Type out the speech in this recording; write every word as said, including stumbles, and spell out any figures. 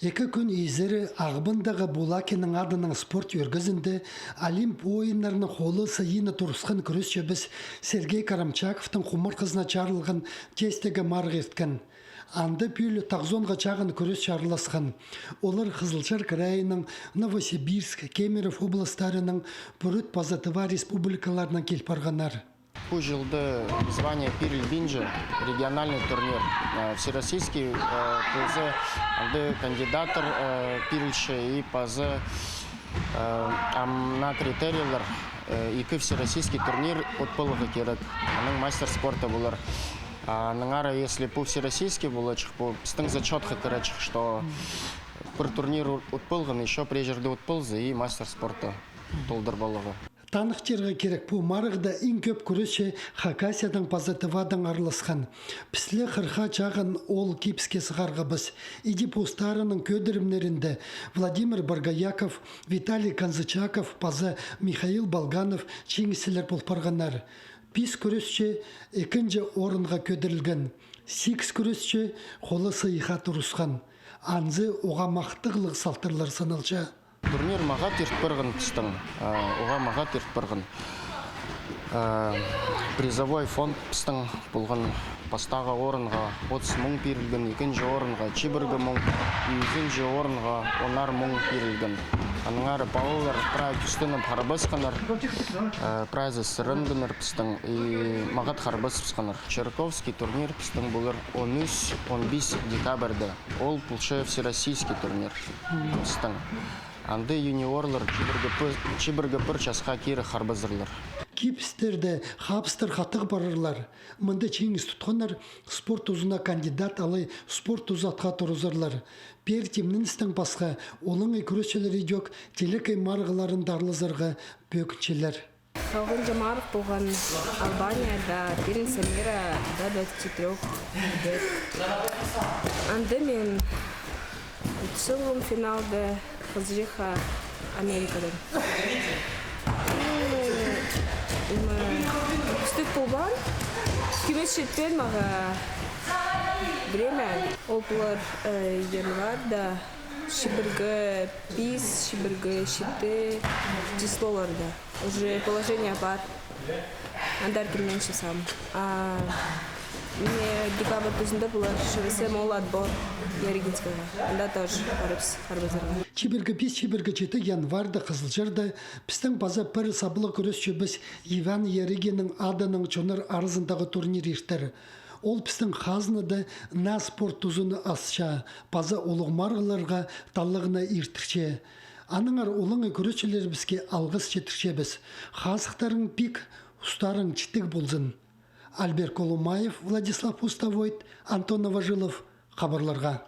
Ікі кӱн изері Ағбандағы Булакиннің адынаң спорт ӧргізінде Олимп ойыннарының холлы сыйыны турысхан кӱресчібіс Сергей Карамчаковтың хумартхызына чарылған тестегі марығ ирткен. Анда пӱӱл тоғызонға чағын кӱресчі араласхан. Олар Хызылчар крайының, Новосибирск, Кемерово областарының Пӱрӱт паза Тыва республикаларынаң кил парғаннар. Пу чылда звание пирілбинче, региональный турнир, э, всероссийский, э, полза, анда кандидаттар, э, пирілче и паза, э, ам на критерийлер, э, ікі всероссийский турнир от поларға кирек. Аның мастер спорта полар. А аннаңар, если пу всероссийский поларҷых, пу пістің зачётха кірерҷік, что пір турнир от полған, ещё пір чирде от полза и мастер спорта толдырып аларға. Таныхтирға кирек, пу марығда иң кӧп кӱресчі Хакасиядаң паза Тывадаң араласхан. Піс ле хырыхха чағын оол кибіске сығарғабыс. Иди постарының кӧдірімнерінде Владимир Боргояков, Виталий Канзычаков паза Михаил Болганов чиңісчілер пол парғаннар. Пис кӱресчі ікінҷі орынға кӧдірілген. Сигіс кӱресчі холлы сыйыхха турысхан. Анзы уғаа махтағлығ салтарлар саналча. Турнир мағат ирт парған пістің, а, уғаа мағат ирт парған. А, призовой фонд пістің полған: пастағы орынға отыс муң пирілген, ікінҷі орынға чибіргі муң, ӱзінҷі орынға онар муң пирілген. Аннаңар палалар прай кӱстеніп харбасханнар, а, прайзы сыранғаннар пістің, и мағат харбасханнар. Чайковский турнир пістің полар он ӱс, он пис декабрьда. Ол полча всероссийский турнир пістің. Анда юниорлар чибіргі пі-, чибіргі пір часха кире харбазарлар. Кибістерде хабыстар хатығ парарлар. Мында чиңіс тутханнар спорт тузына кандидат алай спорт тузы атха турызарлар. Пеер тимненістең пасха, олаңай кӱресчілер идӧк телекей марығларында аралазарға пӧгінчелер. Халғанҷы марығ полған Албанияда, пирінҷі мира до двадцати трёх лет. Анда мин утыс салғам финалда хызыҷахха Америкадаң. М, кӱстіг полбаан, кӧмес читпеен мағаа время. Ол полар, э, январьда, чибіргі пис, чибіргі читі числоларда. Уже положение пар. Андар килминче сам. А мына декабрь тузында полар ШВС «Молот» отбор Ярыгинскайға. Анда тоже парыбыс, харбазарға. Чибіргі пис, чибіргі читі январьда Хызылчарда пістің паза пір саблығ кӱресчібіс Иван Ярыгиннің адынаң чоннар аразындағы турнир иртер. Ол пістің хазнада наа спорт тузыны асча, паза улуғ марығларға таллағны иртірче. Аннаңар олаңай кӱресчілерібіске алғыс читірчебіс. Хазыхтарың пик, устарың читіг ползын. Альберт Колумаев, Владислав Пустовойт, Антон Новожилов, хабарларға.